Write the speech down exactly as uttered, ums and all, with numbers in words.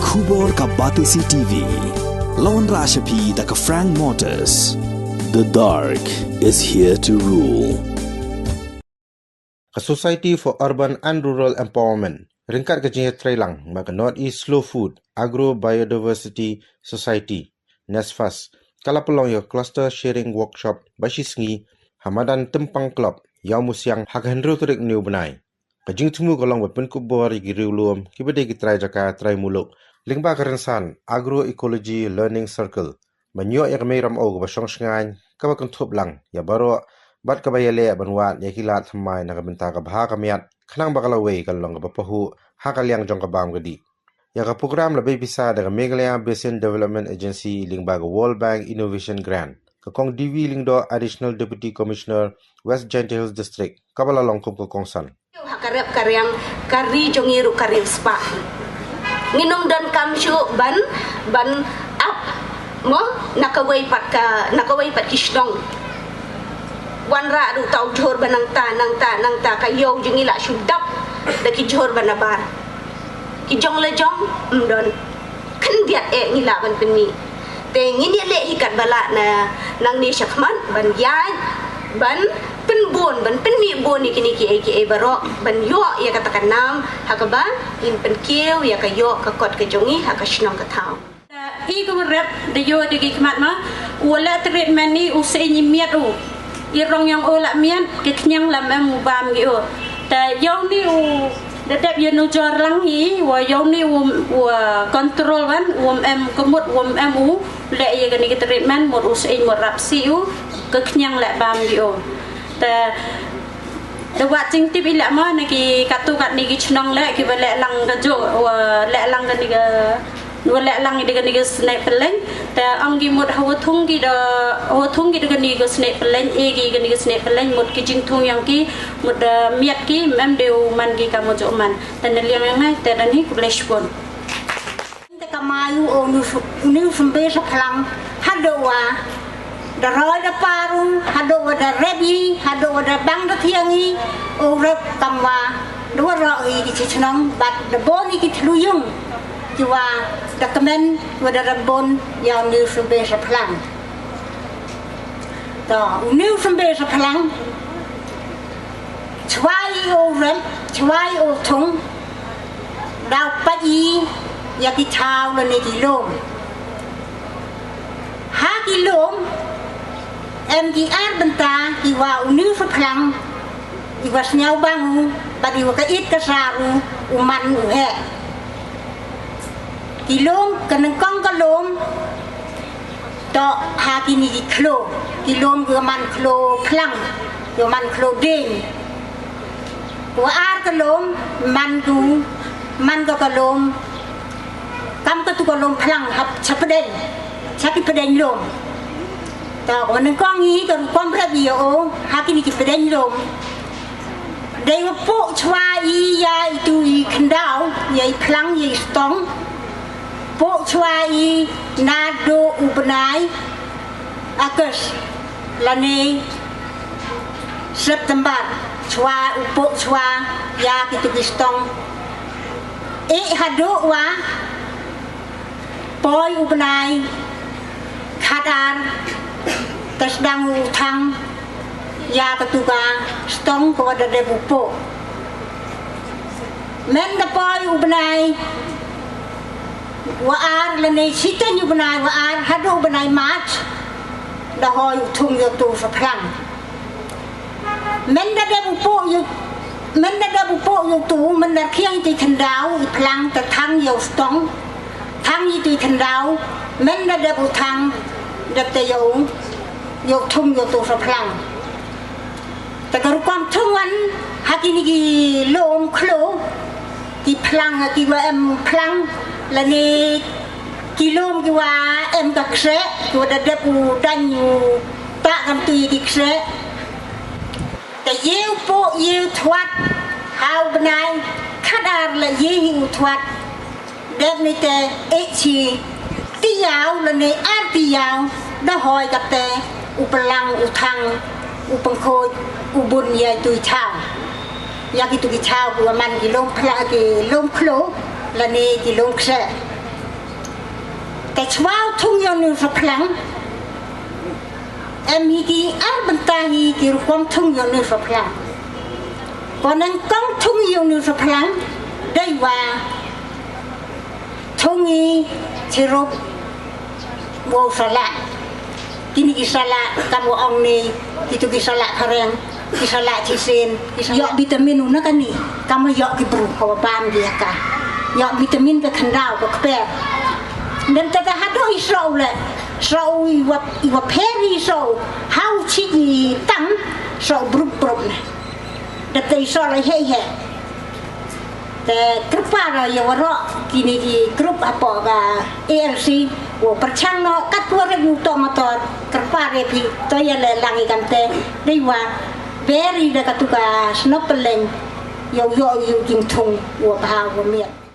Khubor ka Batesi T V. Lawan Rashapi da ka Frank Motors. The dark is here to rule. Ka Society for Urban and Rural Empowerment ryngkat ka jingïatreilang bad ka North East Slow Food Agro Biodiversity Society, NESFAS, ka la pynlong ïa ka Cluster Sharing Workshop ba shi sngi ha madan Tympang Club, Ïawmusiang, ha ka hynriew tarik une u bnai. Ka jingthmu ka long ban pynkup bor ïa ki riewlum kiba dei ki trai jaka trai muluk lyngba ka rynsan Agroecology Learning Circle, ban ïoh ïa ka mei ramew kaba shong shngaiñ, kaba kynthup lang ïa baroh bad kaba ïaleh ban wad ïa ki lad thymmai na ka bynta ka bha ka miat, khnang ba ka lawei kan long kaba pahuh ha ka liang jong ka bam ka dih. Ïa ka program la bei pisa da ka Meghalaya Basin Development Agency lyngba ka World Bank Innovation Grant. Ka Kong D V Lyngdoh, Additional Deputy Commissioner, West Jaintia Hills District, kaba la long kum ka kongsan. Ha ka rep ka riang, ka ri jong ngi ruh ka riewspah. Ngin ym donkam shuh ban, ban ap mo na kawei pat ka, na kawei pat ki shnong. Wanrah ruh tau jhur ba nangta, nangta, nangta, ka ïew jong ngi la shu dap da ki jhur ba nabar. Ki jong la jong, ym don. Khyndiat eh ngi lah ban pynmih. Te ngin ïaleh hi katba lah na nangne shakhmat ban ïaid, ban pynbun, ban pynmih bun ïa kine kiei kiei baroh, ban ïoh ïa kata ka nam ha kaba ngin pynkiew ïa ka ïoh ka kot ka jong ngi ha ka shnong ka thaw. I ka wa rep da ïoh da ki khmat ma, u wa leh treatment ni u sa i miat u. I rong yong u la miat, ki khñiang lam em u bam ki u. Ta yong ni u da dep ïa nu jor lang hi, wa yong ni u, u control wan, u em ka mut, u em u leh ïa kani ka treatment, mut u sa i mut rap si u, ka khñiang leh bam ki u. Ta da wat jingtip i leh ma na ki katu kat ni ki chnong leh ki ba leh lang ka jo, wa leh lang kani ka Wa leh lang i da kani ka snipe pyllein. Te ong ki mut hawa thung ki da, hawa thung ki da kani ka snipe pyllein, e ki kani ka snipe pyllein, mut ki jingthung yong ki, mut da miat ki, mem de u man ki ka mo jo man. Te na liang yong nai, te da ni ku bless pon. Te ka mayu o nu su, nu sumbe sa plang, hado wa. Da roi da paru, hado wa da rebi, hado wa da bang da thiangi, o rep kam wa, da wa ro i ki chnong, bat da boni ki thluyung. Ki wa da kmen wa da rabon ïa u niu sumbe sa plang. To, u niu sumbe sa plang. Chwai o rem, chwai o thung. Dau pat i ïa ki thaw lane ki lum. Ha ki lum, em ki ar bynta ki wa u niu sa plang. I wa sñiaw bang u, bad i wa ka it ka sar u, u man u heh. Ki lum, ka nyngkong ka lum, to ha kini ki khloo. Ki lum ki wa man khloo phlang, ki wa man khloo ding. Wa ar ka lum, man du, man ka ka lum, kam ka tu ka lum phlang, hap cha pdeng, cha ki pdeng lum. To, ka wa nyngkong i, ka rukom rep i o, ha kini ki pdeng lum. Dei wa pok chwa i ïa i tu i khyndaw, ïa i phlang, ïa i stong. Pok chwa i naduh u bnai August lane September. Chwa u pok chwa ïa ki tu ki stong. I haduh wa poi u bnai khadar, te sdang u thang ïa ka tu ka stong ka wa da dep u pok. Men da poi u bnai wa ar lane siteng u bnai wa ar, haduh u bnai March, da hoi u thung ïa tu sa phlang. Men da dep u pok ïa, men da dep u pok ïa tu, men da khiang i tu i khyndaw, i phlang te thang ïa u stong, thang i tu i khyndaw, men da dep u thang, da te ïa u, ïa u thung ïa tu sa phlang. Te ka rukom thung wan, ha kini ki lum khloo, ki phlang, ki wa em phlang, lane ki lum ki wa em ka kse, ki wa da dep u dang u ta kam tu i ki kse. Te ïew pok ïew thwat, ha u bnai khadar la ïew hi u thwat. Dep ni te e chi ti ïaw lane ar ti ïaw, da hoi ka te u plang u thang, u pangkhoj, u bun ïa tu i chaw. Ïa ki tu ki chaw, ki wa man ki lum phla, ki lum khloo, lane ki lum kse. Te chwa u thung ïa une u saphlang, em hi ki ar bynta hi ki rukom thung ïa une u saphlang. Ko nyngkong thung ïa une u saphlang, dei wa thung i chirup wow salah. Kini ki salah kam wa ong ni, kitu ki salah phareng, ki salah chisin, ki salah ïoh vitamin u na kani, kam wa ïoh ki bru ka wa bam ki ya ka. Ïoh vitamin ka khandaw ka kper. Dem ta ka hado i so u le, so u i wa, i wa pher i so u, hau chi i tam, so u brup brup ne. Dem ta i so la he he. Te kyrpad ïa waroh kini ki group hapoh ka A L C, u pyrchang noh kat wa rek u to motor, kyrpad ïa phi to ïa le lang i kam te, dei wa beri da katu ka snopeling, ïa u ïoh ïa u jingthung wa bha wa miat.